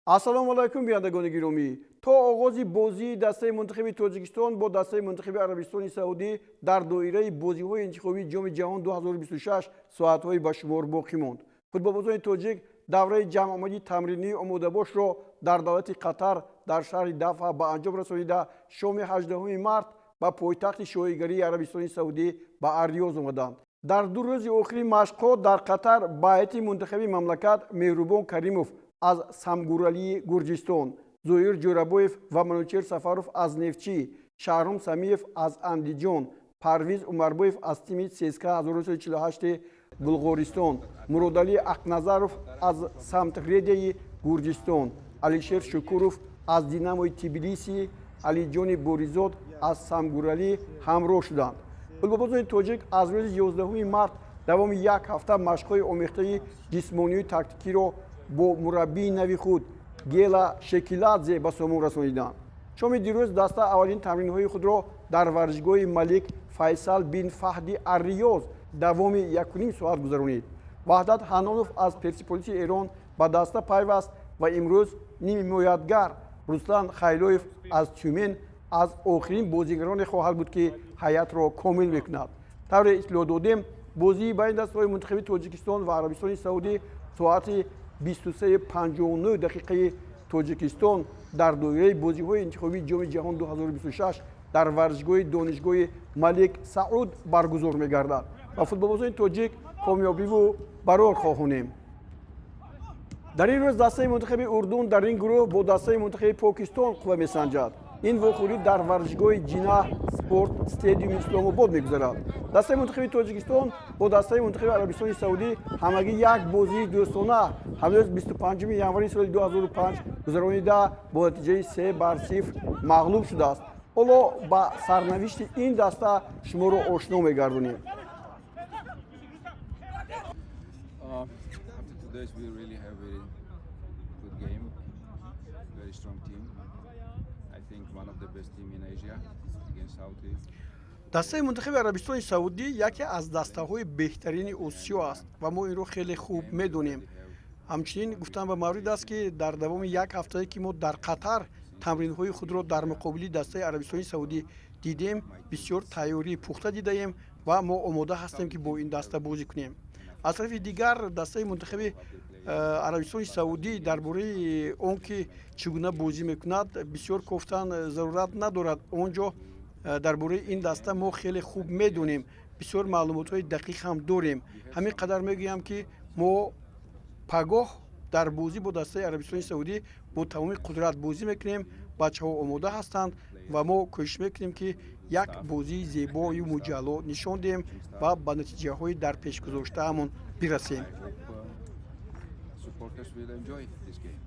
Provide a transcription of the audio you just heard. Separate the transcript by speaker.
Speaker 1: Ассалому алайкум, бинандагони гиромӣ. То оғози бозии дастаи мунтахаби Тоҷикистон бо дастаи мунтахаби Арабистони Саудӣ дар доираи бозиҳои интихобии Ҷоми ҷаҳон 2026 соатҳои ба шумор боқӣ монд. Футболбозони тоҷик давраи ҷамъомади тамринии омодабошро дар давлати Қатар, дар шаҳри Дафа ба анҷом расонида, шоми 18 март ба пойтахти шоҳигарии Арабистони Саудӣ, ба Арриёз омаданд. Дар 2 рӯзи охири машқҳо дар Қатар ба ҳайати мунтахаби мамлакат Меҳрубон Каримов аз Самгуралии Гурҷистон, Зоир Ҷӯрабоев ва Манучер Сафаров аз Нефтчӣ, Шаҳром Самиев аз Андиҷон, Парвиз Умарбоев аз тими ЦСКА 1948 Булғористон, Муродалӣ Ақназаров аз Самтредияи Гурҷистон, Алишер Шукуров аз Динамои Тбилиси, Алиҷони Боризод аз Самгуралӣ ҳамроҳ шуданд. Футболбозони тоҷик аз рӯзи 11 март давоми як ҳафта машқҳои омехтаи ҷисмонию тактикиро бо мураббии нави худ Гела Шекиладзе ба сомон расониданд. Шоми дирӯз даста аввалин тамринҳои худро дар варзишгоҳи Малик Файсал бин Фаҳди Арриёз давоми 1,5 соат гузаронид. Ваҳдат Ҳаннонов аз Персиполиси Эрон ба даста пайваст ва имрӯз нимҳимоятгар Руслан Хайлоев аз Тюмен аз охирин бозигароне хоҳад буд, ки ҳайатро комил мекунад. Тавре иттилоъ додем, бозии байни дастаҳои мунтахаби Тоҷикистон ва Арабистони Саудӣ соати 23:59 дақиқаи Тоҷикистон дар доираи бозиҳои интихобии Ҷоми ҷаҳон 2026 дар варзишгоҳи Донишгоҳи Малик Сауд баргузор мегардад ва футболбозони тоҷик комёбиву барор хоҳонем. Дар ин рӯз дастаи мунтахаби Урдун дар ин гурӯҳ бо дастаи мунтахаби Покистон қувва месанҷад. Ин вохӯрӣ дар варзишгоҳи Ҷинаҳ Спорт Стадиуми Исломобод мегузарад. Дастаи мунтахаби Тоҷикистон бо дастаи мунтахаби Арабистони Саудӣ ҳамагӣ як бозии дӯстона ҳанӯз 25 январи соли 2005 гузаронида, бо натиҷаи 3-0 мағлуб шудааст. Ҳоло ба сарнавишти ин даста шуморо ошно мегардонем.
Speaker 2: After 2 days, we really have very good game, very strong team. I think one of the best team in Asia against Saudi.
Speaker 1: Дастаи мунтахаби Арабистони Саудӣ яке аз дастаҳои беҳтарини Осиё аст ва мо инро хеле хуб медонем. Ҳамчунин гуфтан ба маврид аст, ки дар давоми як ҳафтае, ки мо дар Қатар тамринҳои худро дар муқобили дастаи Арабистони Саудӣ дидем, бисёр тайёрии пухта дидаем ва мо омода ҳастем, ки бо ин даста бозӣ кунем. Аз тарафи дигар, дастаи мунтахаби Арабистони Саудӣ дар бораи он ки чӣ гуна бозӣ мекунад, бисёр кофтан зарурат надорад. Он ҷо дар бораи ин даста мо хеле хуб медонем, бисёр маълумотҳои дақиқ ҳам дорем. Ҳамин қадар мегӯям, ки мо пагоҳ дар бозӣ бо дастаи Арабистони Саудӣ бо тамоми қудрат бозӣ мекунем. Бачаҳо омода ҳастанд ва мо кӯшиш мекунем, ки як бозии зебою муҷалло нишон диҳем ва ба натиҷаҳои дар пешгузоштаамон бирасем.
Speaker 2: I hope supporters will enjoy this game.